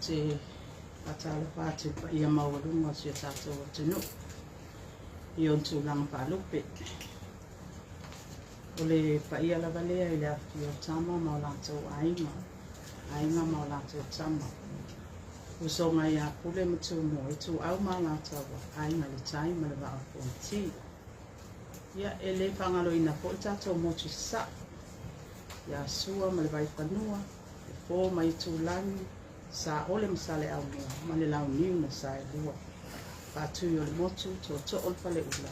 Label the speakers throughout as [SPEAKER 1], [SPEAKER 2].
[SPEAKER 1] te faatalofa atu i le paia maualuga o si o tatou atunuu i ona tulaga faalupe. O le paia lava lea i le afifio o Tama ma o latou aiga, aiga ma o latou tama, usoga ia Pule ma Tumua, Ituau ma Alataua, Aiga i le Tai ma le Vaa o Fonoti. Ia, e le faagaloina foi le tatou motu i Sasae, ia Sua ma le Vaifanua, le Fo ma Itulagi, Saole ma Saleaaumua ma le Launiu na Saelua. Faatui o le motu, Tootoo o le Faleula,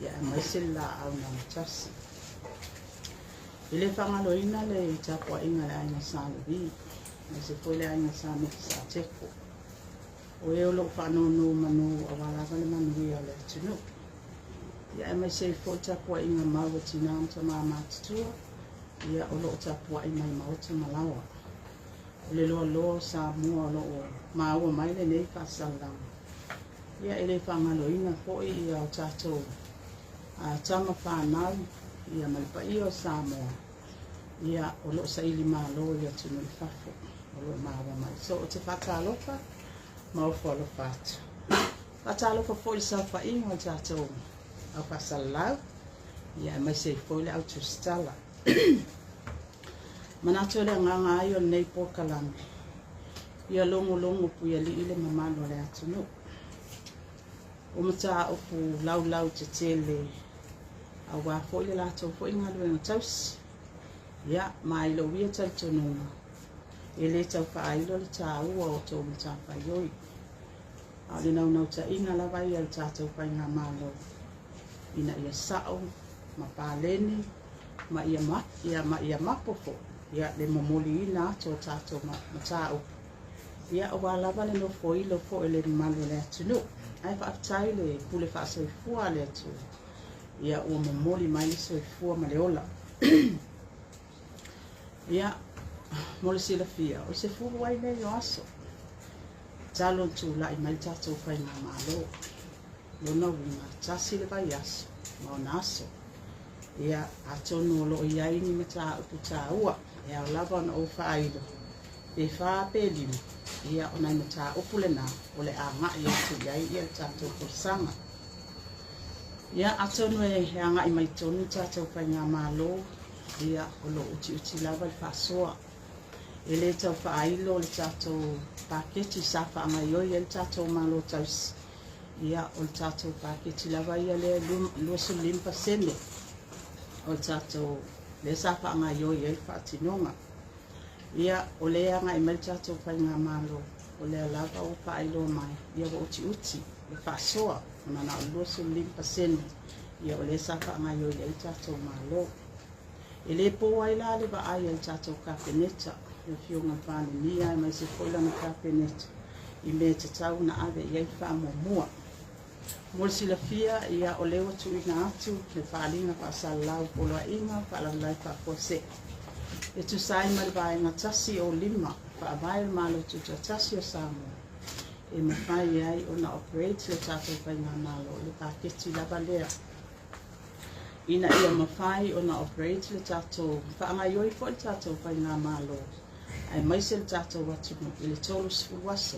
[SPEAKER 1] ia aemaise le Laau na Amotasi. E le faagaloina le tapuaiga a le Aiga Sa Levi, aemaise foi le Aiga Sa Mekisateko, o e o lo o faanonomanu aua lava le manuia o le atunuu. Ia aemaise ai foi tapuaiga mau a tina ma tama matutua, ia o lo o tapuai mai maota ma laoa. O le loaloa o Samoa o lo o maua mai lenei faasalalaga. Ia e le faagaloina foi ia o tatou tama fanau ia ma le paia o Samoa ia o lo o saili malo i atunuu i fafo o lo o maua mai. So ou te faatalofa ma ofo alofa atu. Faatalofa foi i le saofaiga o le tatou au faasalalau ia aemaise ai foi le au tusitala. Manatu o le agaga ai o lenei polokalame ia logologo puialii le mamalu o le atunuu. O mataupu laulau tetele aua foi le latou foi galuega tausi. Ia, ma i lou ia talitonuga, e le tau faailo le taua o tou matafaioi. A o le naunautaiga lava ia o le tatou faigamalo ina ia sao ma paleni ma ia, ia, ma ia mapo foi ia, le momoliina atu o tatou mataupu ia, aua lava le nofoilo foi o le mamalu o le atunuu. Ae faafetai le pule faasoifua a le Atua ia, ua momoli mai le soifua ma le ola. Ia, mo le silafia, o le 10 ai nei o aso talu ona tulai mai le tatou faigamalo. Lona uiga, tasi le vaiaso ma ona aso. Ia, atonu o lo o i ai ni mataupu taua e ao lava ona ou faailo, pe 4 pe 5, ia, o nai mataupu lena o le agai atu i ai ia le tatou folasaga. Ia, atonu e agai mai tonu le tatou faigamalo, ia, o lo o utiuti lava le faasoa. E le tau faailo le tatou paketi sa faagaioi ai le tatou Malo tausi. Ia, o le tatou paketi lava ia lea e 25% o le tatou lea sa faagaioi ai le faatinoga. Ia, o lea e agai mai le tatou faigamalo, o lea lava ua faailoa mai, ia ua utiuti le faasoa ona na o le 25% ia o lea sa faagaioi ai le tatou Malo. E le po ai la le vaai a le tatou Kapeneta, le Afioga i le Palemia aemaise foi lana Kapeneta i mea e tatau ona ave i ai le faamuamua. Mo le silafia, ia, o lea ua tuuina atu le faaaliga faasalalau poloaiga faalavelave faafuasei e tusa ai ma le Vaega 105 Faavae o le Malo Tutoatasi o Samoa e mafai ai ona operate le tatou faigamalo i le paketi lava lea ina ia mafai ona operate le tatou, faagaioi foi le tatou faigamalo aemaise le tatou atunuu i le 30 aso.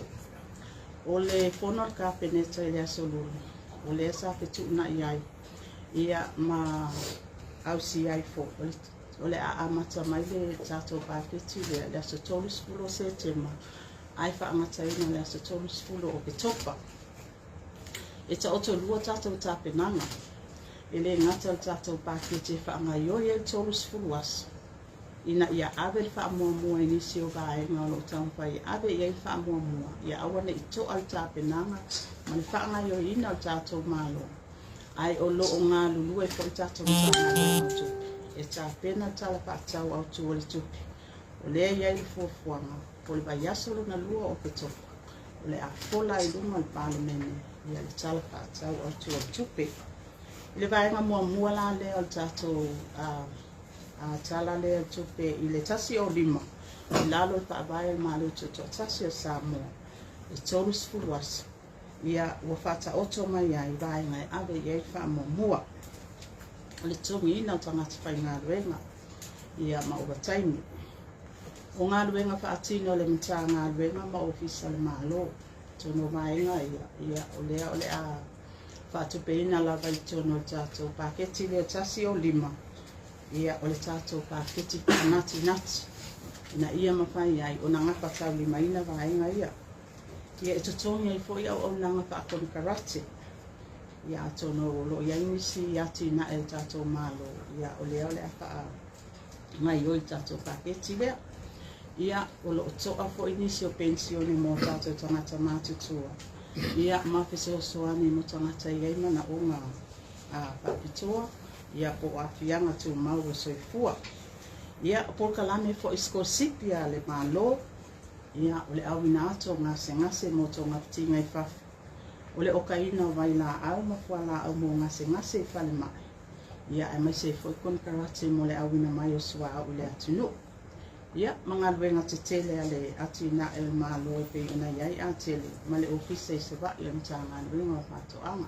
[SPEAKER 1] O le fono a le Kapeneta i le aso Lulu, o lea sa fetuunai ai ia ma ausia ai foi o le a amata mai le tatou paketi lea i le aso 30 o Setema ae faagataina i le aso 30 o Oketopa. E taoto lua tatou tapenaga, e le gata o le tatou paketi e faagaioi ai le 30 aso, ina ia ave le faamuamua i nisi o vaega o lo o taumafai e ave i ai le faamuamua, ia aua ne i to'a le tapenaga ma le faagaioiina o le tatou Malo, ae o lo o galulue foi le tatou Matagaluega o Tupe e tapena le Tala Faatatau Autu o le Tupe. O lea e i ai le fuafuaga o le vaiaso lona lua o Oketopa o le a fola ai luma o le Palemene ia le Tala Faatatau Autu o le Tupe. I le vaega muamua la lea o le tatou tala lea o le tupe i le 105 i lalo o le Faavae o le Malo Tutoatasi o Samoa e 30 aso, ia ua faataoto mai ai vaega e ave i ai le faamuamua o le totogiina o tagata faigaluega ia ma ovataimi. O galuega faatino a le Matagaluega ma Ofisa o le Malo, atonu o vaega ia, ia o lea o le a faatupeina lava i totonu o le tatou paketi lea 105, ia o le tatou paketi faanatinati ina ia mafai ai ona gafataulimaina vaega ia. Ia e totogi ai foi auaunaga faakonekarate. Ia atonu o lo o i ai nisi atinae a le tatou Malo, ia o lea o le a faagaioi le tatou paketi lea. Ia o lo o toa foi nisi o penisione mo tatou tagata matutua, ia ma fesoasoani mo tagata e i ai manaoga faapitoa, ia po o aafiaga tumau o le soifua. Ia o polokalame foi sikolasipi a le Malo, ia o le auina atu o gasegase mo togafitiga i fafo, o le okaina o vailaau ma fualaau mo gasegase i falemai, ia aemaise ai foi konekarate mo le auina mai o suauu i le atunuu. Ia ma galuega tetele a le atinae o le Malo e pei ona i ai Atele ma le Ofisa i Savaii o le Matagaluega o Faatoaga.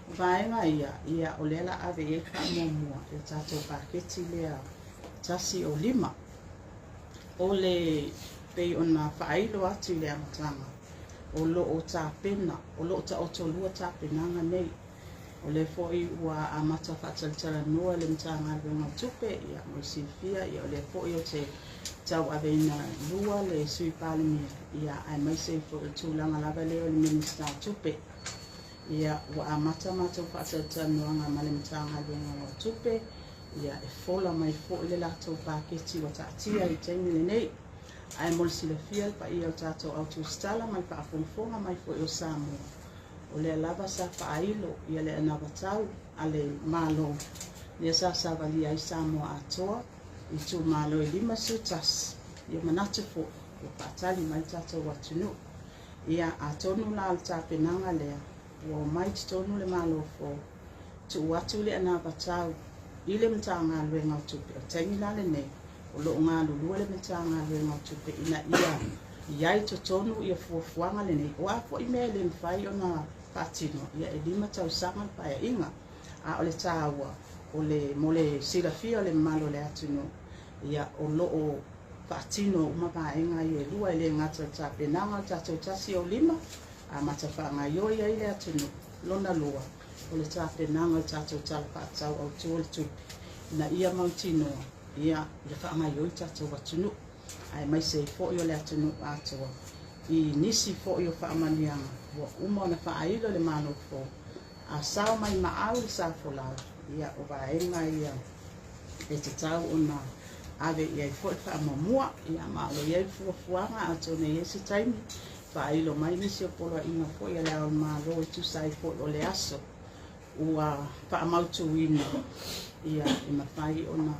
[SPEAKER 1] O vaega ia, ia o lea la ave i ai le faamuamua i le tatou paketi lea 105. O le pei ona faailo atu i le amataga, o lo o tapena, o lo o taotolua tapenaga nei. O lea foi ua amata faatalatalanoa le Matagaluega o Tupe, ia mo le silafia, ia o lea foi ou te tauaveina lua le Sui Palemia, ia aemaise ai foi o le tulaga lava lea o le Minisita o Tupe. Ia ua amata matou faatalatalanoaga ma le Matagaluega o Tupe, ia e fola mai foi le latou paketi ua taatia i le taimi lenei. Ae mo le silafia le paia o le tatou au tusitala ma le faafogafoga mai foi o Samoa, o lea lava sa faailo ia le anavatau a le Malo lea sa savalia ai Samoa atoa i itumalo e 51, ia manatu foi ua faatali mai le tatou atunuu. Ia atonu la o le tapenaga lea ua omai i totonu le Malo fou, tuu atu le anavatau i le Matagaluega o Tupe, o le taimi la lenei o lo o galulue le Matagaluega o Tupe ina ia i ai i totonu ia fuafuaga lenei. O a foi mea e le mafai ona faatino, ia e 5 tausaga le paeaiga. A o le taua, o le, mo le silafia o le mamalu o le atunuu, ia o lo o faatino uma vaega ia e lua, e le gata i le tapenaga o le tatou 105, amata faagaioi ai le atunuu. Lona lua, o le tapenaga o le tatou Tala Faatatau Autu o le Tupe, ina ia mautinoa, ia, ia faagaioi le tatou atunuu, aemaise ai foi o le atunuu atoa i nisi foi o faamanuiaga ua uma ona faailo le Malo fou. A sao mai maau le sa folau, ia, o vaega ia e tatau ona ave i ai foi le faamuamua. Ia, ma o lo o i ai le fuafuaga, atonu e i ai se taimi faailo mai nisi o poloaiga foi a le Ao o le Malo e tusa ai foi o le aso ua faamautuina, ia, e mafai ona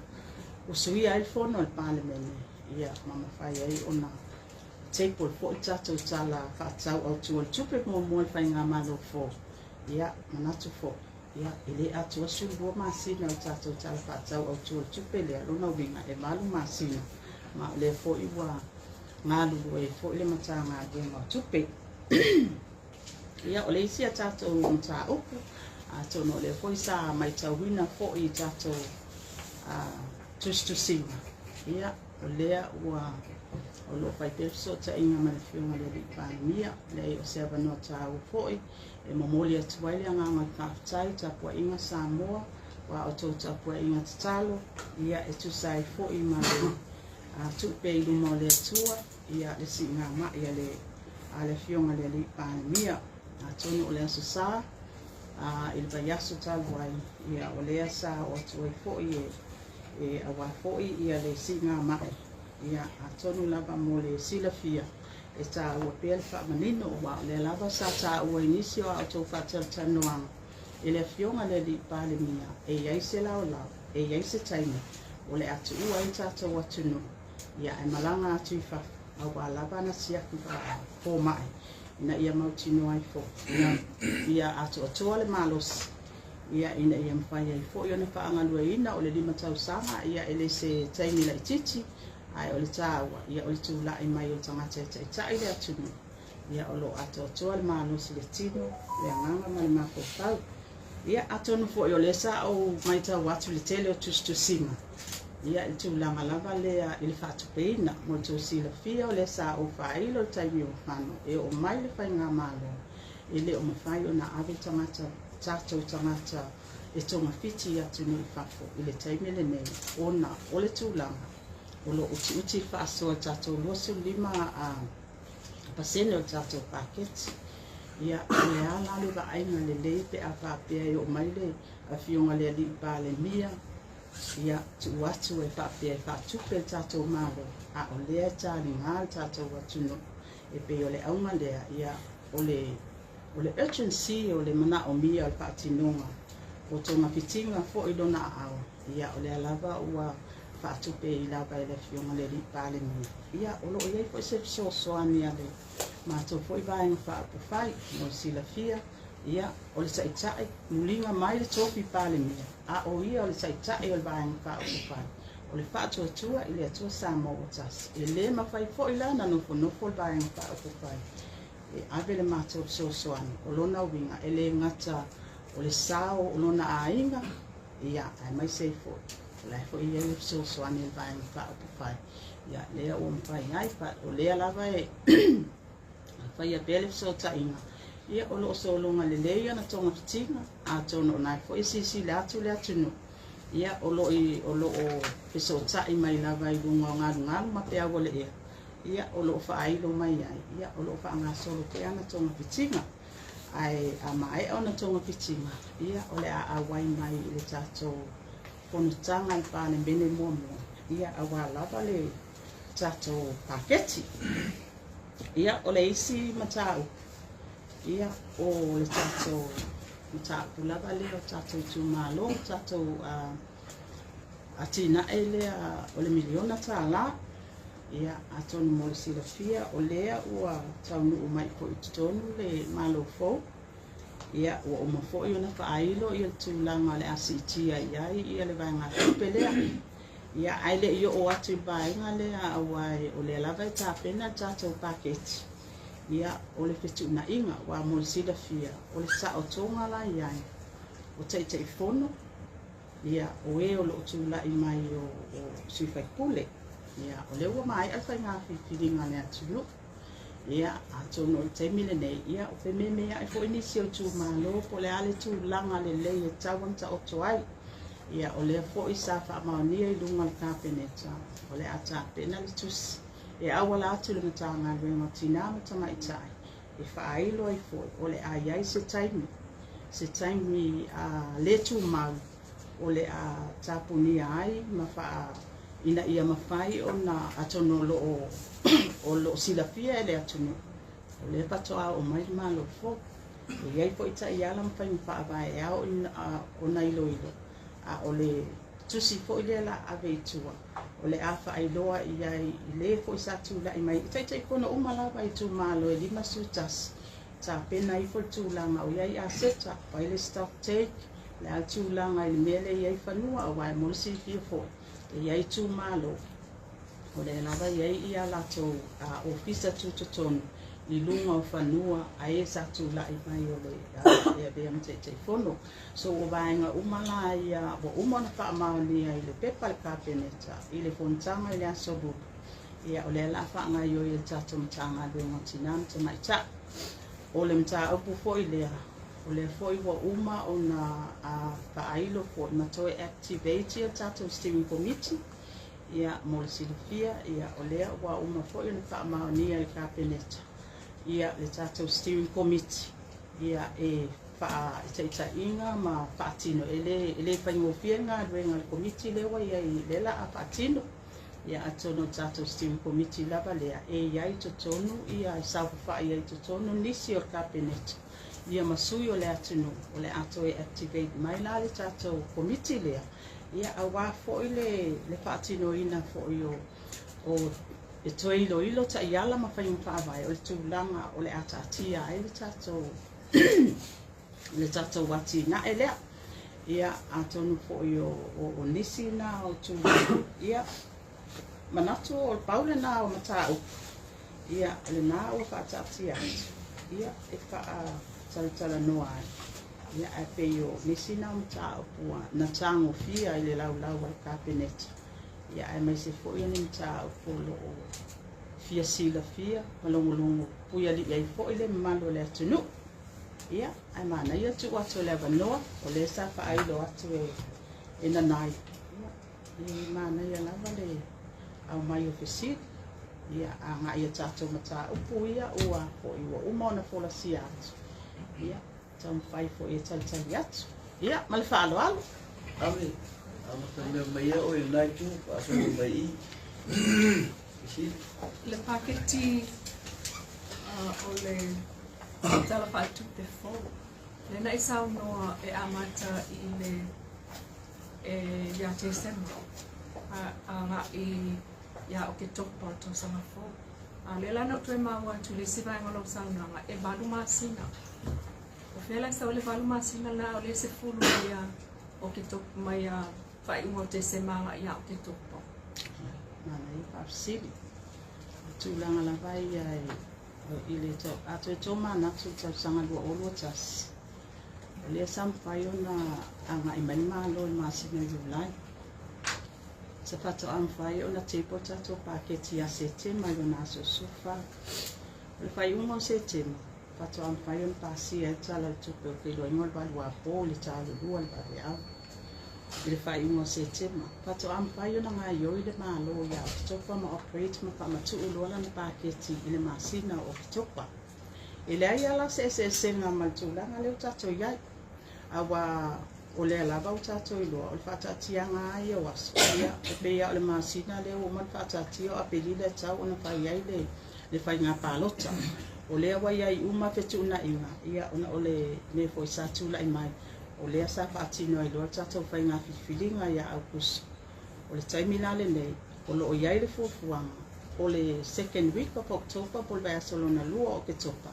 [SPEAKER 1] usuia ai le fono a le Palemene, ia, ma mafai ai ona table foi le tatou Tala Faatatau Autu o le Tupe muamua o le Faigamalo fou. Ia, manatu foi, ia, e le atoa 12 masina o le tatou Tala Faatatau Autu o le Tupe lea, lona uiga e 8 masina, ma o lea foi ua galulue ai foi le Matagaluega o Tupe. Ia, o le isi a tatou mataupu, atonu o lea foi sa matauina foi i tatou tusitusiga, ia, o lea ua o lo o fai pea fesootaiga ma le Afioga i le Alii Palemia. Leai, o se avanoa taua foi e momoli atu ai le agaga o le faafetai, tapuaiga Samoa, aua outou tapuaiga tatalo, ia, e tusa ai foi ma le tuu pea i luma o le Atua, ia, le siigamai a le a le Afioga i le Alii Palemia. Atonu o le Aso Sa i le vaiaso talu ai, ia, o lea sa oo atu ai foi e e aua foi ia le siigamai, ia, atonu lava mo le silafia e taua pea le faamanino, aua o lea lava sa taua i nisi o a outou faatalatalanoaga e le Afioga i le Alii Palemia, e i ai se laolao, e i ai se taimi o le a tuua ai le tatou atunuu, ia, ae malaga atu i fafo, aua lava ana siaki fomai, ina ia mautinoa ai foi, ia, ia atoatoa le malosi, ia, ina ia mafai ai foi ona faagalueina o le 5 tausaga, ia, e le se taimi laitiiti, ae o le taua, ia, o le tulai mai o le tagata e taitai le atunuu, ia, o lo o atoatoa le malosi i le tino, le agaga ma le mafaufau. Ia, atonu foi o lea sa ou matau atu i le tele o tusitusiga, Ia, i le tulaga lava lea i le faatupeina, mo le tou silafia o lea sa ou faailo i le taimi ua fano e oo mai le faigamalo, e le o mafai ona ave tagata, tatou tagata e togafiti i atunuu i fafo i le taimi lenei ona o le tulaga o lo o utiuti le faasoa i le tatou 25% o le tatou paketi. Ia, o le a la le vaaiga lelei pe a faapea e oo mai le Afioga i le Alii Palemia, ia, tuu atu e faapea e faatupe le tatou Malo, a o lea e taliga le tatou atunuu. E pei o le auga lea, ia, o le o le urgency, o le manaomia o le faatinoga o togafitiga foi i lona aao, ia, o lea lava ua faatupe lava e le Afioga i le Alii Palemia. Ia, o lo o i ai foi se fesoasoani a le matou foi Vaega Faaupufai. Mo le silafia, ia, o le Taitai, muliga mai le tofi Palemia, a o ia o le Taitai o le Vaega Faaupufai, o le Faatuatua i le Atua Samoa ua Tasi. E le mafai foi la ona nofonofo le Vaega Faaupufai e ave le matou fesoasoani. O lona uiga, e le gata o le sao o lona aiga, ia, aemaise ai foi, o la e foi e i ai le fesoasoani a le Vaega Faaupufai, ia, lea ua mafai ai. O lea lava e faia pea le fesootaiga, ia, o lo o sologa lelei ona togafitiga, atonu o na foi e silasila atu le atunuu, ia, o lo o fesootai mai lava i luga o galugalu ma peau o le ea, ia, o lo o faailo mai ai, ia, o lo o faagasolo pea ana togafitiga. Ae a maea ona togafitiga, ia, o le a auai mai i le tatou fonotaga a le Palemene muamua, ia, aua lava le tatou paketi. Ia, o le isi mataupu, ia, o le tatou mataupu lava lea o tatou itumalo, tatou atinae lea o le miliona tala. Ia, atonu mo le silafia, o lea ua taunuu mai foi i totonu le Malo fou. Ia, ua uma foi ona faailo ia le tulaga o le a siitia i ai ia le vaegatupe lea. Ia, ae le i oo atu i le vaega lea, aua o lea lava e tapena le tatou paketi, ia, o le fetuunaiga, aua mo le silafia, o le taotoga la i ai o Taitaifono, ia, o e o lo o tulai mai o sui faipule. Ia, o lea ua maea le faiga filifiliga a le atunuu. Ia, atonu o le taimi lenei, ia, o fememeai foi nisi o itumalo po o le a le tulaga lelei e tatau ona taoto ai. Ia, o lea foi sa faamaonia i luga o le Kapeneta, o le a tapena le tusi e auala atu i le Matagaluega o Tina ma Tamaitai e faailo ai foi o le a i ai se taimi, se taimi le tumau o le a tapunia ai ma faa ina ia mafai ona, atonu o lo o silafia e le atunuu, o lea faatoa oo mai le Malo fou. E i ai foi taiala ma faiga faavae e ao ona iloilo, a o le tusi foi lea la ave i tua, o le a faailoa i ai i le foi sa tulai mai i Taitaifono uma lava i itumalo e 51, tapena ifo le tulaga o i ai aseta, fai le stock take, le a le tulaga i le mea lea e i ai fanua, aua e mo le silafia foi, e i ai itumalo o lea lava e i ai ia latou ofisa tutotonu i luga o fanua a e sa tulai mai o le e avea ma Taitaifono. So ua vaega uma la ia ua uma ona faamaonia i le pepa a le Kapeneta i le fonotaga i le aso Lulu, ia, o lea o le a faagaoioi e le tatou Matagaluega o Tina ma Tamaitai. O le mataupu foi lea, o lea foi ua uma ona faailo foi ma toe activate ia le tatou steering committee. Ia, mo le silafia, ia, o lea ua uma foi ona faamaonia e le Kapeneta ia le tatou steering committee, ia, e faaitaitaiga ma faatino. E le faigofie le galuega a le Komiti lea ua i ai, lea la a faatino. Ia, atonu o le tatou steering committee lava lea e i ai totonu, ia, e saofafai ai totonu nisi o le Kapeneta, ia, ma sui o le atunuu. O le a toe activate mai la le tatou Komiti lea, ia, aua foi le faatinoina foi o e toe iloilo taiala ma faiga faavae o le tulaga o le a taatia ai le tatou atinae lea. Ia, atonu foi o nisi na o tulaga, ia, manatu o le pau lena o mataupu, ia, lena ua faataatia atu, ia, e faatalatalanoa ai. Ia, ae pei o nisi na o mataupu na tagofia i le laulau a le Kapeneta. Ia, aemaise foi o ni mataupu o lo o fia silafia ma logologo puialii ai foi le mamalu o le atunuu. Ia, ae manaia tuu atu o le avanoa, o lea sa faailo atu e Nanai. Ia, e manaia lava le aumai o fesili, ia, agai i a tatou mataupu ia ua foi ua uma ona folasia atu. Ia, taumafai foi e talitali atu. Ia, ma le faaaloalo.
[SPEAKER 2] Ave, amata mea mai ia oe i lena itu, faasolo mai i i. Fesili.
[SPEAKER 3] Le paketi o le Tala Faaletupe fou, lea na e saunoa e amata i le e ia Tesema agai ia Oketopa o le tausaga fou. A o lea la na ou toe maua atu i le isi vaega o lau saunoaga, e 8 masina. O fea la e sau ai le 8 masina lena a o lea e 10 mai ia Oketopa mai ia faaiuga o Tesema agai ia Oketopa?
[SPEAKER 1] Manaia faafesili. O tulaga lava ia i le a toe tomanatu i le tausaga 2021, o lea sa mafai ona agai mai le Malo i le masina o Iulai. Sa faatoa mafai ona table le tatou paketi ia Setema i lona aso 14. O le faaiuga o Setema, faatoa mafai ona pasia ai le Tala o le Tupe o Feiloaiga o le Valuapo i le ta o le 2 i le vaveao. I le faaiuga o Setema, faatoa mafai ona gaoioi le Malo ia Oketopa ma operate ma faamatuu loa lana paketi i le masina o Oketopa. E leai lava la se eseesega ma le tulaga lea ua tatou i ai, aua o lea lava ua tatou iloa o le faataatiaga lava ia o aso, ia, e pei lava o le masina lea ua uma ona faataatia o Aperila e tatau ona fai ai le faiga palota. O lea ua i ai uma fetuunaiga, ia, ona o le mea foi sa tulai mai, o lea sa faatino ai loa le tatou faiga filifiliga ia Aokuso. O le taimi la lenei, o lo o i ai le fuafuaga, o le second week of October po o le vaiaso lona lua o Oketopa,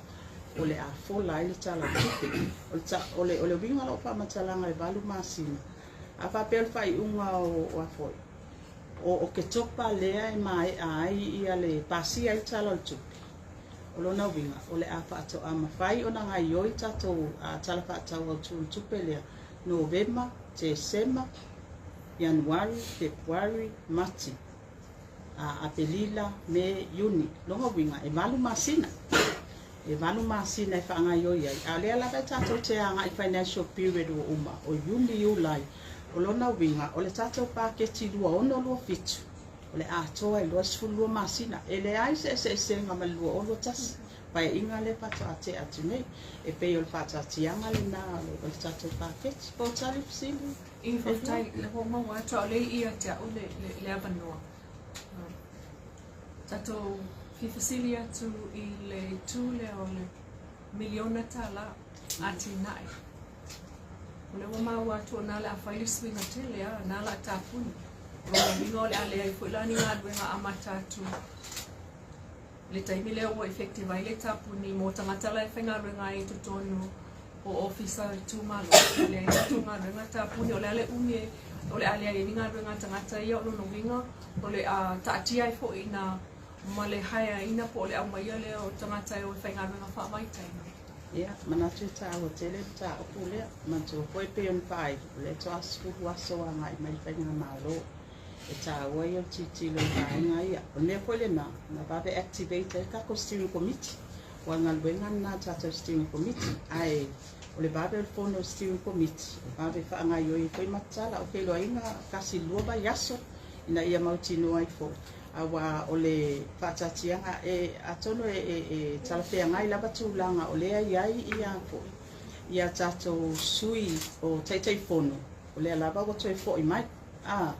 [SPEAKER 1] o le a fola ai le Tala o le Tupe. O le, o le, o le uiga o lau faamatalaga i le 8 masina, a faapea o le faaiuga o, o a foi, o Oketopa lea e maea ai ia le pasia ai le Tala o le Tupe, o lona uiga, o le a faatoa mafai ona gaoioi le tatou Tala Faatatau Autu o le Tupe lea, Novema, Tesema, Ianuari, Fepuari, Mati, Aperila, Me, Iuni. Lona uiga, e 8 masina. E 8 masina e faagaoioi ai. A o lea lava e tatou te agai i financial period ua uma, o Iuni, Iulai. O lona uiga, o le tatou paketi 2027, o le atoa i 22 masina. E leai se eseesega ma le 2021. Paeaiga lea faatoa tea atu nei. E pei o le faataatiaga lena o le tatou paketi. Po o tali fesili?
[SPEAKER 3] I, faafetai, lea ua ou maua atu, a o lea i i ia te au le avanoa. Tatou fia fesili atu i le itu lea o le miliona tala atinae. O lea ua maua atu o na le a fai le suiga tele a, na la tapuni. O lona uiga o le a leai foi la ni galuega amata atu le taimi lea ua effective ai le tapuni mo tagata la e faigaluega ai i totonu o ofisa o itumalo. O le latou galuega tapuni, o le a le umi e, o le a leai ai ni galuega a tagata ia. O lona uiga, o le a taatia ai foi i ina ma le haeaina po o le aumaia lea o tagata e o e faigaluega faavaitaimi.
[SPEAKER 1] Ia, manatu e taua tele le mataupu lea. Manatua foi e pei ona faailo, o lea faatoa 10 aso agai mai le faigamalo. E taua ia o le tilotilo i vaega ia. O le mea foi lena, na vave activate ai le tatou steering committee. Aua o le galuega lena a le tatou steering committee. Ae o le vave o le fono o le steering committee, e vave faagaoioi ai foi matala. Ou te iloaina tasi i le lua vaiaso ina ia mautinoa ai foi. Aua o le faataatiaga, e, atonu e talafeagai lava tulaga o lea e i ai ia foi, ia tatou sui o Taitaifono, o lea lava ua toe foi mai. A,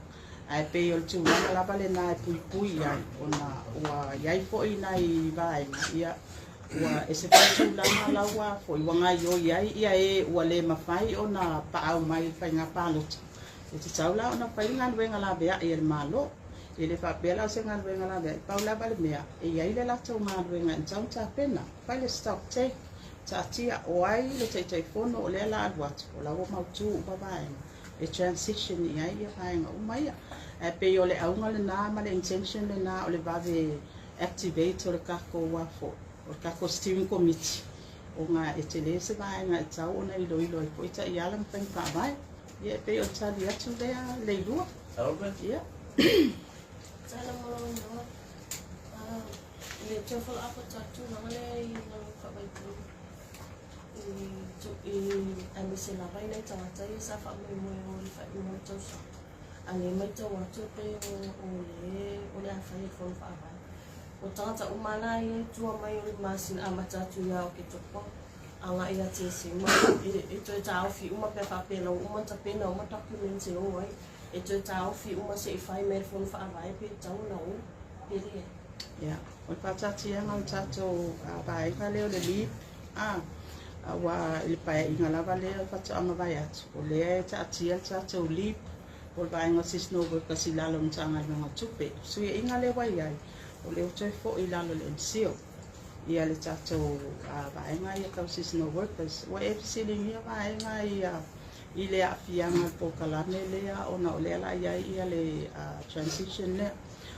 [SPEAKER 1] ae pei o le tulaga lava lena e puipui ai, ona ua i ai foi nai vaega, ia, ua ese foi tulaga la ua foi, ua gaoioi ai ia e ua le mafai ona paau mai i le faiga palota. E tatau la ona fai le galuega laveai a le Malo. E le faapea la o se galuega laveai, pau lava le mea, e i ai le latou galuega e tatau ona tapena, fai le stock take, taatia, o ai le Taitaifono o lea la alu atu, o la ua mautu uma vaega. E transition i ai ia vaega uma ia. Ae pei o le auga lena ma le intention lena o le vave activate o le tatou foi, o le tatou steering committee, ona e tele se vaega e tatau ona iloilo ai foi taiala ma faiga faavae. Ia e pei o le tali atu lea Leilua.
[SPEAKER 2] Albert?
[SPEAKER 1] Ia.
[SPEAKER 4] Faafetai mo lou avanoa. E le toe follow up atu ai le tulaga lea i galuega faavaitaimi i aemaise lava i nai tagata ia sa faamoemoe o i le faaiuga o le tausaga. A o lea e matau atu e pei o le o le a fai e le Fono Faavae. O tagata uma lava la ia i tua mai o le masina amata atu ia Oketopa agai ia Tesema e toe taofi uma pe a faapea la ua uma ona tapena uma documents e o ai. E toe taofi uma se i fai mai le Fono Faavae pe tatau ona o pe leai.
[SPEAKER 1] Ia, o le faataatiaga o le tatou vaega lea o le LEAP, aua i le paeaiga lava lea o le faatoa mavae atu, o lea e taatia le tatou LEAP po o le vaega o seasonal workers i lalo o le Matagaluega o Tupe. O le fesuiaiga lea ua i ai, o lea ua toe foi i lalo o le MCIL ia le tatou vaega ia tau seasonal workers. Ua e fesiligia vaega ia i le aafiaga o le polokalame lea ona o lea la i ai ia le transition lea.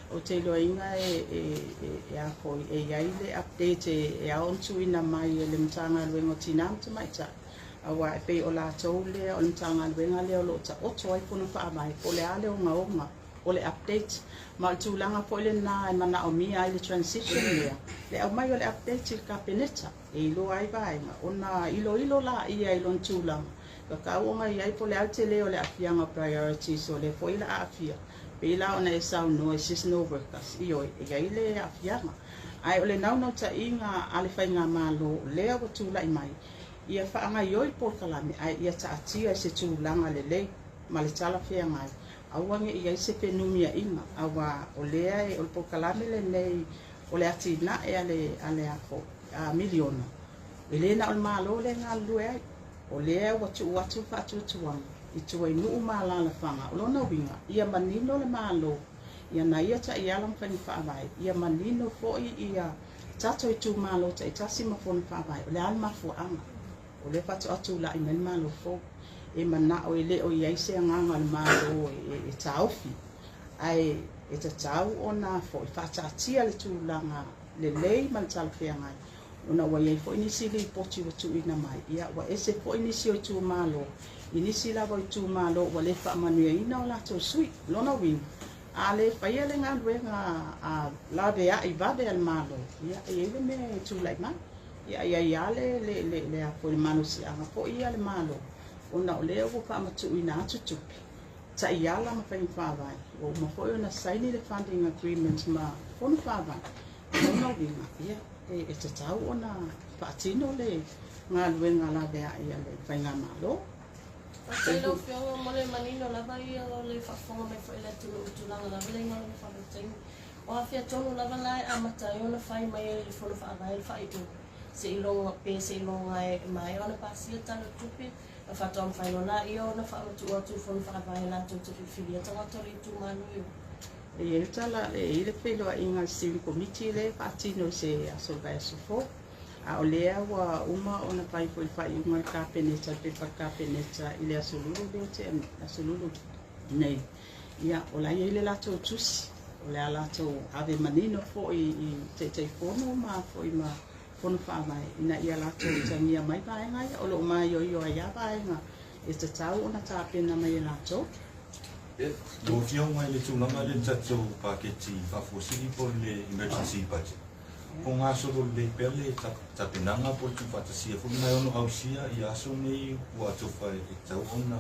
[SPEAKER 1] Ou te iloaina e a foi e i ai le update e ao ona tuuina mai e le Matagaluega o Tina ma Tamaitai, aua e pei o latou lea o le Matagaluega lea o lo o taoto ai fono faavae po o le a le ogaoga o le update. Ma o le tulaga foi lena e manaomia ai le transition lea, le aumai o le update i le Kapeneta e iloa ai vaega ona iloilo laia i lona tulaga tatau ona i ai po o le a le tele o le aafiaga o priorities o lea foi o le a aafia. Pei la ona e saunoa i seasonal workers, ioe, e i ai le aafiaga. Ae o le naunautaiga a le faigamalo o lea ua tulai mai, ia faagaioi le polokalame ae ia taatia i se tulaga lelei ma le talafeagai, aua ne i i ai se fenumiaiga, aua o lea e, o le polokalame lenei o le atinae a le, a le a miliona, e le na o le Malo lea e galulue ai. O lea ua tuu atu le faatuatuaga i tua i nuu ma alaalafaga. O lona uiga, ia manino le Malo ia na ia taiala ma faiga faavae, ia manino foi ia tatou itumalo taitasi ma fono faavae, o le a le mafuaaga o lea faatoa tulai mai le Malo fou. E manao e le o i ai se agaga o le Malo e taofi, ae e tatau ona foi faataatia le tulaga lelei ma le talafeagai, ona ua i ai foi nisi lipoti ua tuuina mai, ia ua ese foi nisi o itumalo, i nisi lava o itumalo ua le faamanuiaina o latou sui. O lona uiga, a le faia le galuega a laveai vave a le Malo, ia e i ai le mea e tulai mai. Ia e i ai lava le, le, le, le, a foi le malosiaga foi ia a le Malo, ona o lea ua faamatuuina atu tupe, taiala ma faiga faavae, ua uma foi ona saini le funding agreement ma fono faavae. O lona uiga, ia, e tatau ona faatino le galuega laveai a le faigamalo.
[SPEAKER 4] Faafetai lau Afioga mo le manino lava ia o le faafofoga mai foi a le atunuu i tulaga lava lea i galuega faavaitaimi. O afea tonu lava la e amata ai ona fai mai ai le Fono Faavae le faaiuga seiloga pe seiloga e maea ona pasia Tala o le Tupe na faatoa mafai loa laia ona faamatuu atu i le Fono Faavae latou te filifilia tagata o le itumalo e o.
[SPEAKER 1] E i ai le tala, e i ai le feiloaiga a le Steering Committee lea e faatino i se aso o le vaiaso fou. A o lea ua uma ona fai foi le faaiuga a le Kapeneta, le pepa a le Kapeneta i le aso Lulu lea ua tea nei, aso Lulu nei. Ia, o la e i ai le latou tusi, o le a latou ave manino foi i Taitaifono ma foi ma Fono Faavae ina ia latou utagia mai vaega ia. O lo o maioio ai lava vaega e tatau ona tapena mai e latou.
[SPEAKER 5] Lau Afioga i le tulaga lea i le tatou paketi faafuasili po o le emergency budget, po o gasolo lelei pea le tapenaga po o le tuufaatasia foi lena e ono ausia ia aso nei ua atofa e tatau ona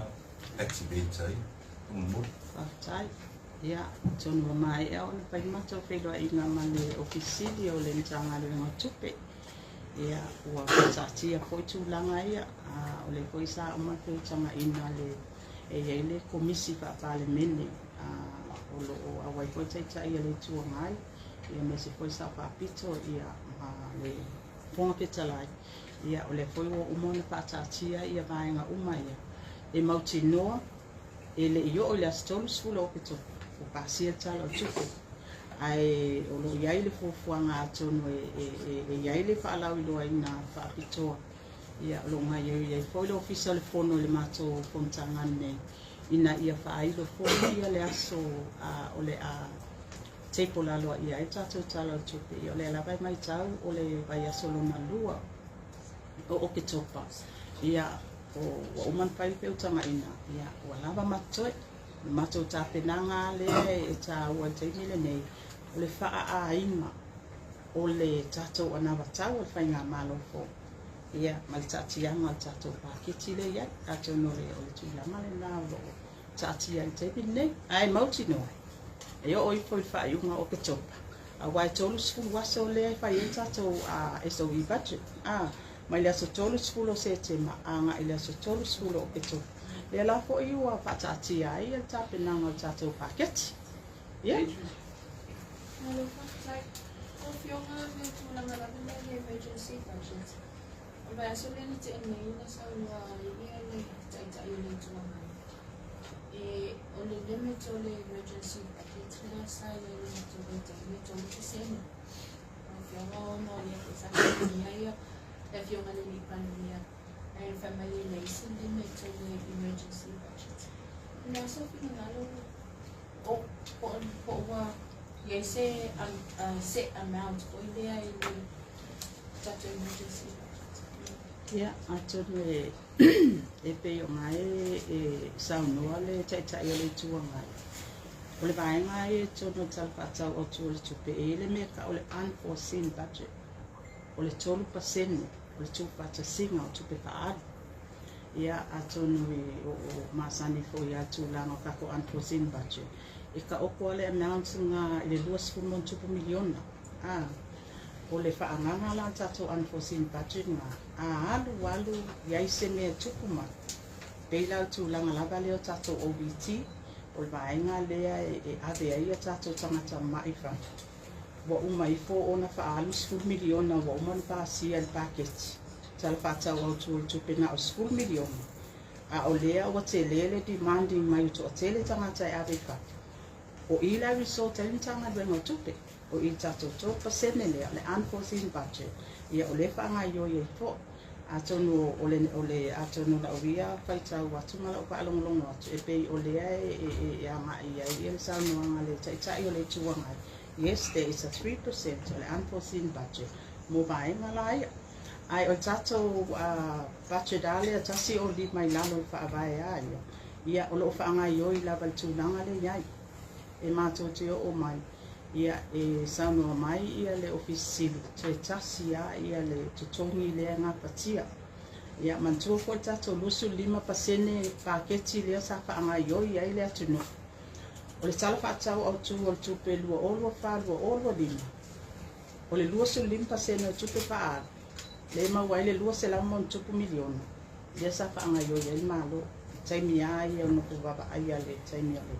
[SPEAKER 5] activate ai faamolemole.
[SPEAKER 1] Faafetai. Ia, atonu ua maea ona fai le matou feiloaiga ma le Ofisa Sili o le Matagaluega o Tupe. Ia, ua faataatia foi tulaga ia, a o lea foi sa uma le feutagaina le e i ai le Komisi Faa-Palemene o lo o auai foi Taitai o le Itu Agai, aemaise foi Sao Faapito ma le Fofoga Fetalai. Ia, o lea foi ua uma ona faataatia ia vaega uma ia e mautinoa e le i oo i le aso 30 o Oketopa ua pasia le Tala o le Tupe. Ae o lo o i ai le fuafuaga atonu e i ai le faalauiloaina faapitoa. Ia, o lo o gaoioi ai foi le Ofisa o le Fono i le matou fonotaga nei, ina ia faailo foi ia le aso o le a table aloaia ai le tatou Tala o le Tupe. Ia, o lea lava e matau o le vaiaso lona lua o Oketopa. Ia, ua uma ona fai le feutagaina, ia, ua lava ma totoe. O le matou tapenaga lava lea e taua i le taimi lenei, o le faaaiga o le tatou anavatau a le Faigamalo fou, ia, ma le taatiaga o le tatou paketi lea e i ai. Atonu o le tulaga lena o lo o taatia ai i le taimi lenei. Ae mautinoa, e oo ifo i le faaiuga o Oketopa, aua e 30 aso lea e fai ai le tatou SOE budget, a, mai le aso 30 o Setema agai i le aso 30 o Oketopa. Lea la foi ua faataatia ai le tapenaga o le tatou paketi. Ia.
[SPEAKER 6] Malo faafetai. Lau Afioga i le tulaga lava lea i le emergency budget, o le vaiaso lea na tea nei na saunoa ai le Taitai o le Itu Agai, e o le limit o le emergency budget lea sa i ai i le matou vaitaimi e 3%. Lau Afioga ona o lea foi sa fesiligia ia le Afioga i le Alii Palemia ae fai mai e leai se limit o le emergency budget. O le a sou finagalo po po ua i ai se set amount foi lea i le tatou emergency budget?
[SPEAKER 1] Ia, atonu e e pei ona e saunoa le Taitai o le Itu Agai, o le vaega ia i totonu o le Tala Faatatau Autu o le Tupe, e i ai le mea e tau o le unforeseen budget, o le 3% o le tuufaatasiga o tupe faaalu. Ia, atonu e o masani foi ia tulaga o tatou unforeseen budget, e taoto lava le amount lena i le $20+ miliona. A, o le faaagaga la o le tatou unforeseen budget lena, a alu alu i ai se mea e tupu mai, pei la o le tulaga lava lea o tatou OVT, o le vaega lea e ave ai a tatou tagata mai fafo, ua uma ifo ona faaalu $10 miliona ua uma ona pasia i le paketi Tala Faatatau Autu o le Tupe na o le $10 miliona, a o lea ua tele le demanding mai o toatele tagata e ave i fafo. O i la e resort ai le Matagaluega o Tupe, o i le tatou 3% lea, o le unforeseen budget, ia o lea e faagaoioi ai foi. Atonu o le, o le, atonu o lau ia faitau atu ma lau faalogologo atu, e pei o lea e, e, e agai ai le saunoaga a le Taitai o le Itu Agai, yes, there is a 3% o le unforeseen budget mo vaega la ia. Ae o le tatou budget lava lea 105 i lalo o le faavae a ia, ia o lo o faagaoioi lava i le tulaga lea e i ai. E matou te oo mai, ia e saunoa mai ia le Ofisa Sili, toe tasi lava ia le totogi lea e gafatia. Ia manatua foi le tatou 25% paketi lea sa faagaoioi ai le atunuu. O le Tala Faatatau Autu o le Tupe 2024/2025, o le 25% o tupe faaalu, lea e maua ai le $200+ miliona, lea sa faagaoioi ai le Malo i taimi lava ia o nofo vaavaaia le taimi o le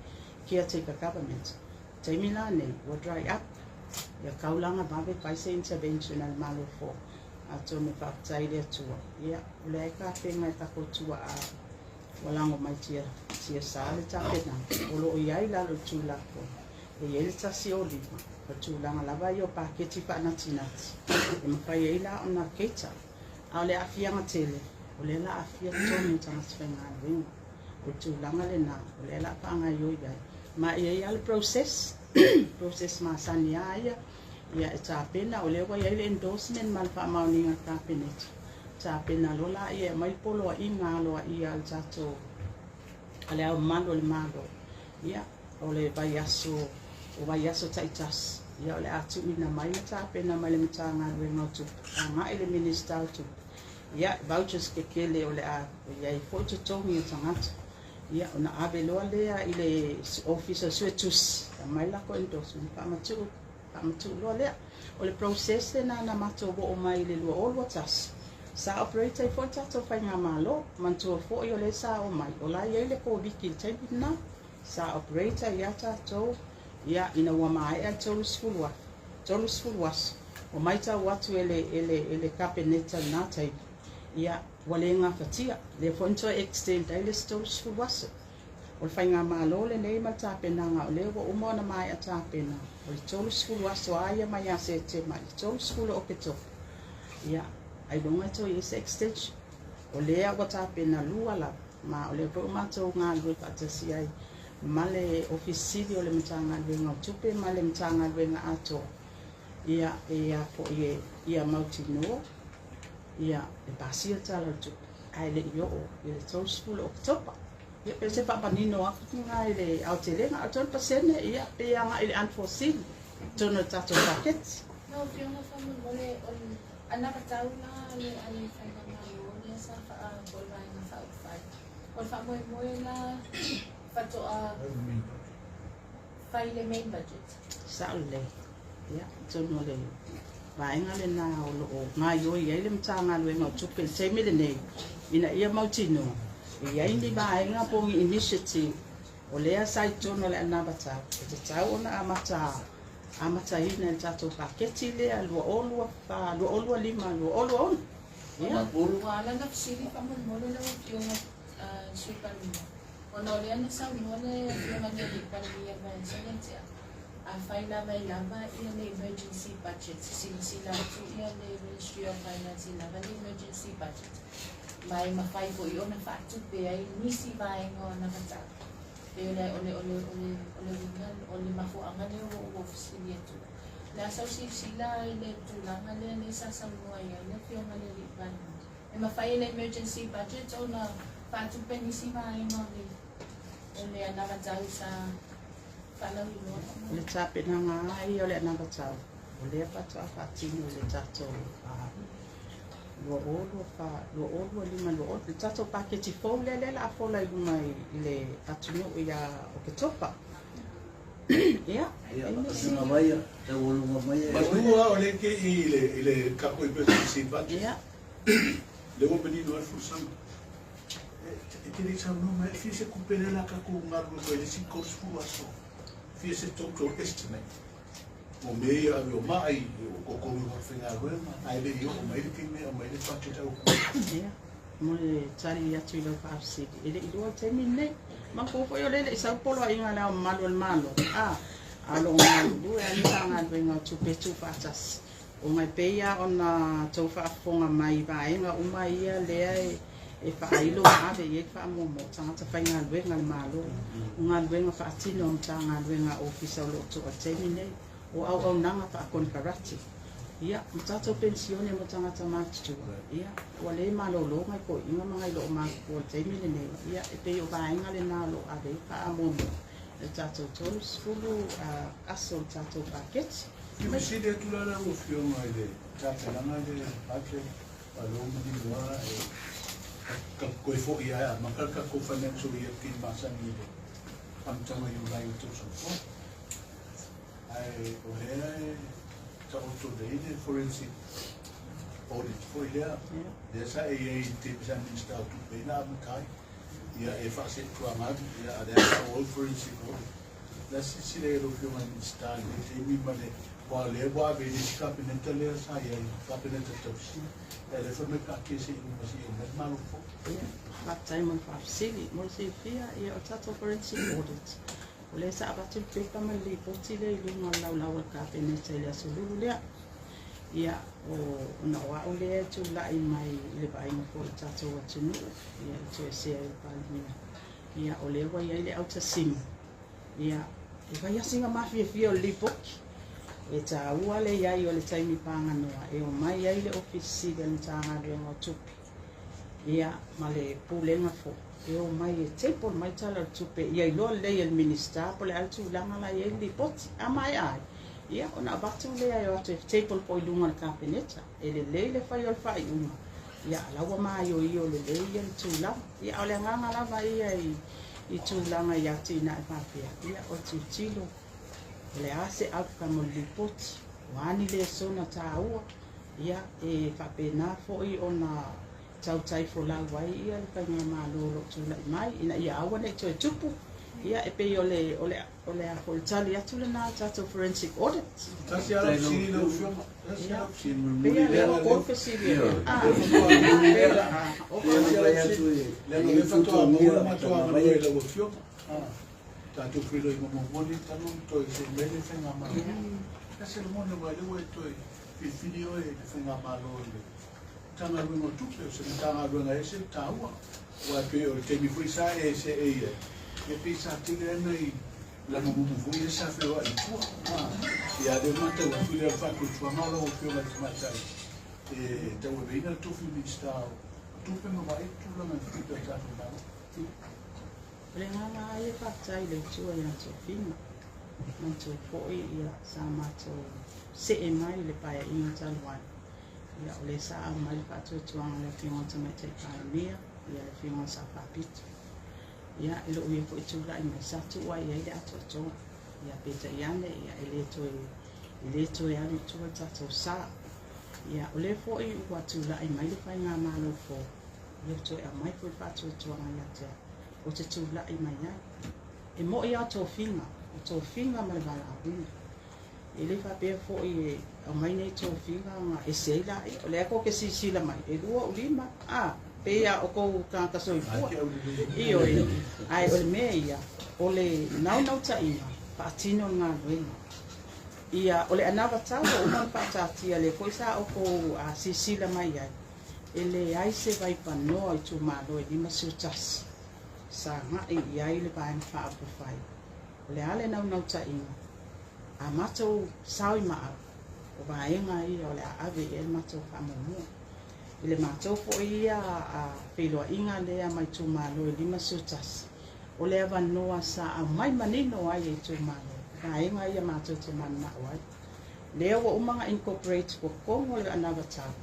[SPEAKER 1] caretaker government. O taimi la nei, ua dry up, ia taulaga vave fai se intervention a le Malo fou, atonu e faafetai i le Atua, ia, o lea e tapena e tatou tuaa ua lago mai tia, tia sa le tapenaga, o lo o i ai i lalo i le Tulafono, e i ai le 105, o le tulaga lava ia o paketi faanatinati, e mafai ai la ona cater. A o le aafiaga tele, o lea la aafia tonu i tagata faigaluega. O le tulaga lena, o lea la faagaoioi ai. Ma e i ai lava le process, process masani lava ia, ia e tapena, o lea ua i ai le endorsement ma le faamaoniga a le Kapeneta, tapena loa laia e aumai le poloaiga aloaia a le tatou, a le Ao Mamalu o le Malo, ia, o le vaiaso, o vaiaso taitasi, ia o le a tuuina mai ma tapena mai le Matagaluega o Tupe, agai i le Minisita o Tupe, ia, vouchers kekele o le a i ai foi totogi o tagata, ia, ona ave loa lea i le Ofisa o Suetusi, aumai le latou endorsement, faamatuu, faamatuu loa lea. O le process lena na matou oo mai i le 2021, sa operate ai foi le tatou faigamalo, manatua foi o lea sa oo mai, o la e i ai le Koviti i le taimi lena, sa operate ai lava tatou, ia, ina ua maea le 30 30 aso, ua matau atu e le, e le, e le Kapeneta i lena taimi, ia, ua le gafatia, lea foi na toe extend ai le isi 30 aso. O le faigamalo lenei ma le tapenaga o lea ua uma ona maea tapena, o le 30 aso lava ia mai ia Setema i le 30 o Oketopa, ia, ailoga e toe i ai se extension. O lea ua tapena lua lava, ma o lea foi ua matou galulue faatasi ai ma le Ofisa Sili o le Matagaluega o Tupe ma le Matagaluega atoa, ia, e a foi e, ia mautinoa, ia, e pasia le Tala o le Tupe, ae le i oo i le 30 o Oketopa. Ia pe se faamanino atu lena i le aotelega, a o le 3% ia pe agai i le unforeseen i totonu o le tatou paketi.
[SPEAKER 6] Lau Afioga faamolemole o le anavatau la a le a le Faigamalo lea sa faa po o le Vaega Faaupufai. O le faamoemoe la faatoa fai le main budget.
[SPEAKER 1] Sao lelei. Ia, atonu o le vaega lena o lo o gaoioi ai le Matagaluega o Tupe i le taimi lenei, ina ia mautinoa e i ai ni vaega po o ni initiative o lea sa i totonu o le anavatau e tatau ona amata amataina i le tatou paketi lea 2024, 2025, 2026. Ia.
[SPEAKER 6] Ua ala ona fesili faamolemole lau Afioga Sui Palemia, ona o lea na saunoa le Afioga i le Alii Palemia i le vaiaso lea na tea, afai lava e lava le emergency budget, silasila atu le Ministry of Finance e lava le emergency budget, ma e mafai foi ona faatupe ai nisi vaega o anavatau. Pei o le, o le, o le, o le, o le uiga, o le mafuaaga lea ua ou fesili atu ai. O le a sau silasila i le tulaga lea lea sa saunoa i ai le Afioga i le Alii Palemia? E mafai e le emergency budget ona faatupe nisi vaega o le, o le anavatau sa faalauiloa?
[SPEAKER 1] O le tapenaga lava ia o le anavatau, o lea faatoa faatino i le tatou 2024, 2025, 20, le tatou paketi fou lea lea o le a fola i luga i le atunuu ia Oketopa. Ia,
[SPEAKER 2] Ia, luga mai, taualuga mai e.
[SPEAKER 7] Manua o le ke i le i le tatou emergency budget. Le ua manino ai le folasaga. E te le i saunoa mai, e fia se tupe lea o le a tatou galulue mai i le isi 30 aso. Fia se total estimate. O mea ia ave o mai, o totogi o faigaluega, ae le i oo mai le taimi e aumai ai le budget autu.
[SPEAKER 1] Ia, mo le tali atu i lau faafesili, e le i lua le taimi lenei. Manatua foi o lea e le i sau poloaiga a Le Ao Mamalu o le Malo, a, a o lo o galulue lava le Matagaluega o Tupe Tuufaatasi. Ona e pei lava ona outou faafofoga mai i vaega uma ia lea e faailo ma ave i ai le faamuamua, o tagata faigaluega a le Malo, o galuega faatino a Matagaluega a Ofisa o lo o toa i le taimi lenei, o auaunaga faakonekarate, ia, ma tatou penisione mo tagata matutua, ia, ua le malolo nai toeaiina ma nai loomatutua i le taimi lenei, ia, e pei o vaega lena o lo o ave i ai le faamuamua i le tatou 30 aso o le tatou paketi.
[SPEAKER 7] Fia fesili atu la lau Afioga i le tapenaga lea budget a lea ua manino lava e toe foi lava e amata le tatou financial year pei masani i le amataga Iulai o le tausaga fou. Ae o lea e taoto nei le forensic audit foi lea, lea sa e i ai i le taimi sa Minisita o Tupe ai na amata ai. Ia e faasetuagalu, ia a lea sa o forensic audit. La silasila i ai lau Afioga i le Minisita i lenei taimi ma le, aua o lea ua ave i le isi Kapeneta lea sa i ai, Kapeneta tausi, ae o lea fai mai taatia se i uma se i aumai le Malo fou.
[SPEAKER 1] Ia, faafetai mo le faafesili. Mo le silafia, ia, o le tatou forensic audit, o lea sa avatu le pepa ma le lipoti lea i luga o le laulau a le Kapeneta i le Aso Lulu lea. Ia, o, ona o au lea e tulai mai i le vaaiga foi o le tatou atunuu, ia, e toesea e le Palemia. Ia, o lea ua i ai le autasima, ia, e fai lava sina mafiafia o le lipoti. E taua le i ai o le taimi paganoa e omai ai le Ofisa Sili o le Matagaluega o Tupe, ia, ma le Pulega foi, e omai e table mai Tala o le Tupe ia iloa lelei e le Minisita po o le a le tulaga la e i ai le lipoti. A maea ai, ia, ona avatu lea e o atu e table foi i luga o le Kapeneta. E lelei le fai o le faaiuga, ia, a la ua maioio lelei ia le tulaga. Ia, a o le agaga lava ia i, i tulaga i atinae faapea, ia, o le tilotilo, o le a se outcome o le lipoti, o a ni lesona taua, ia, e faapena foi ona tautai folau ai ia le faigamalo o lo o tulai mai, ina ia aua ne i toe tupu. Ia, e pei o le, o le, o le a foi le tali atu lena a tatou forensic audit.
[SPEAKER 7] Tasi lava lau fesili lau Afioga. Tasi lava lau fesili.
[SPEAKER 1] Pei a lea ua kou fesili e lea. Ah,
[SPEAKER 7] Tasi lava lau fesili. Leaga o lea faatoa maua le matou avanoa i lau Afioga. Tatou feiloai momomoli talu ona toe see mai le faigamalo. Tasi lagona aua o lea ua e toe filifili oe i le faigamalo i le Matagaluega o Tupe, o se Matagaluega e ese le taua, aua e pei o le taimi foi sa e seei ai, ia pei sa tele lava nai lagamumu foi ia sa feoai i tua. Ia a o lea ua matau atu i le faatuatuaga o lau Afioga i le Tamaitai e tauaveina le tofi Minisita o Tupe ma vaai le tulaga i tupe a le tatou Malo.
[SPEAKER 1] O le agaga lava ia e faafetai i le Atua i ana tofiga. Manatua foi ia sa matou see mai i le Paeaiga talu ai, ia o lea sa aumai le faatuatuaga o le Afioga i le Tamaitai Palemia, ia le Afioga i le Sao Faapito. Ia i lou ia foi tulai mai, sa tuu ai i ai le atoatoa. Ia peitai ane, ia e le toe e le toe alu i tua le tatou sa. Ia o lea foi ua tulai mai le faigamalo fou, ia ua toe aumai foi le faatuatuaga ia te au, ou te tulai mai ai. E mo'i lava tofiga, o tofiga ma le valaauina. E le faapea foi e aumai nei tofiga ona ese ai laia. O lea tou te silasila mai, e lua ou lima, a, pei lava o tou tagata soifua. Ioe, ae o le mea ia, o le naunautaiga, faatino le galuega. Ia, o le anavatau ua uma ona faataatia, lea foi sa outou silasila mai ai, e leai se vaipanoa o itumalo e 51 sa agai i ai le Vaega Faaupufai. O le a le naunautaiga? A matou sao i maau, o vaega ia o le a ave i ai le matou faamuamua. I le matou foi ia feiloaiga lea ma itumalo e 51, o le avanoa sa aumai manino ai e itumalo, o vaega ia matou te mananao ai. Lea ua uma ona incorporate i totonu o le anavatau,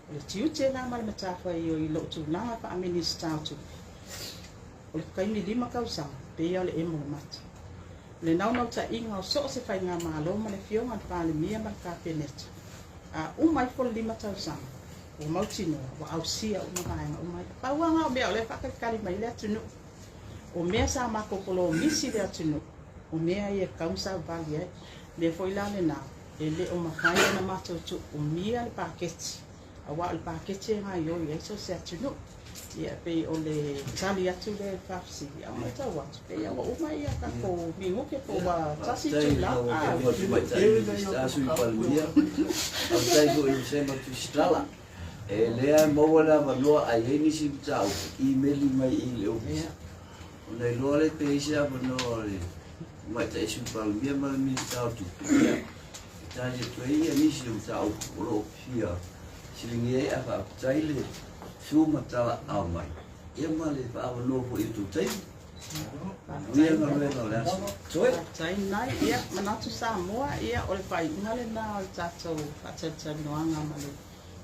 [SPEAKER 1] o le tiute la ma le matafaioi i lou tulaga faa-Minisita o Tupe, O le taimi lima tausaga, pei o le emo o mata. O le naunautaiga o so o se faigamalo ma le Afioga i le Palemia ma le Kapeneta, a uma ifo le lima tausaga, ua mautinoa ua ausia uma vaega uma ia. Pau lava na o mea o lea e faatalitali mai ai le atunuu. O mea sa matou polomisi le atunuu, o mea ia e tatau ona sauvali ai. O le mea foi la lena, e le o mafai ona matou tuumia le paketi aua o le paketi e gaoioi ai so o se atunuu. Ia e pei o le tali atu lea i le faafesili, a o matau atu, pei lava ua uma ia tatou minute po ua tasi itula.
[SPEAKER 2] Sui Palemia, faafetai foi i le Vasega Tusitala. E lea e maua le avanoa a i ai nisi mataupu, imeli mai i le ofisa. Ona iloa lea pe i ai se avanoa o le Tamaitai Sui Palemia ma le Minisita o Tupe, ia, e tali atu ai ia nisi o mataupu o lo o fia fesiligia ai, ae faafetai le su ma talaau mai, ia ma le faaavanoa foi i o tou taimi. Manuia galuega o le aso. Toe.
[SPEAKER 1] Faafetai Nai. Ia, manatu Samoa, ia, o le faaiuga lena o le tatou faatalitalinuaga ma le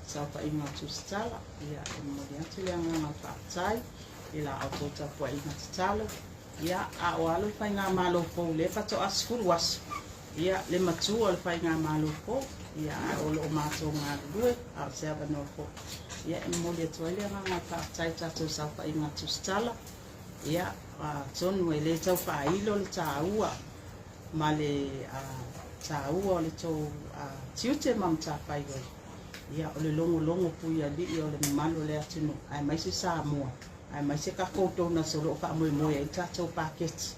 [SPEAKER 1] saofaiga o Tusitala. Ia, e momoli atu le agaga o le faafetai i la outou tapuaiga tatalo. Ia, a o alo le faigamalo fou lea faatoa 10 aso, ia, le matua o le faigamalo fou, ia, ae o lo o matou galulue, a o se avanoa foi. Ia, e momoli atu ai le agaga o le faafetai i tatou saofaiga tusitala. Ia, atonu e le tau faailo le taua ma le taua o le tou tiute ma matafaioi. Ia, o le logologo puialii o le mamalu o le atunuu, aemaise Samoa. Aemaise tatou donors o lo o faamoemoe ai le tatou paketi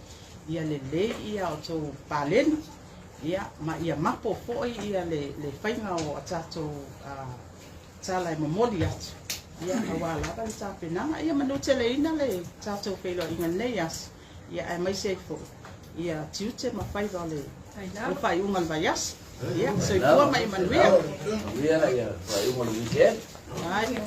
[SPEAKER 1] ia lelei ia outou paleni ia ma ia mapo foi ia le le faiga o a tatou tala e momoli atu ia aua lava le tapenaga ia manuteleina le tatou feiloaiga lenei aso ia aemaise ai foi ia tiute ma faiva o le o le faaiuga o le vaiaso. Ia soifua ma ia manuia.
[SPEAKER 2] Manuia ia faaiuga o le weekend.
[SPEAKER 1] Ai.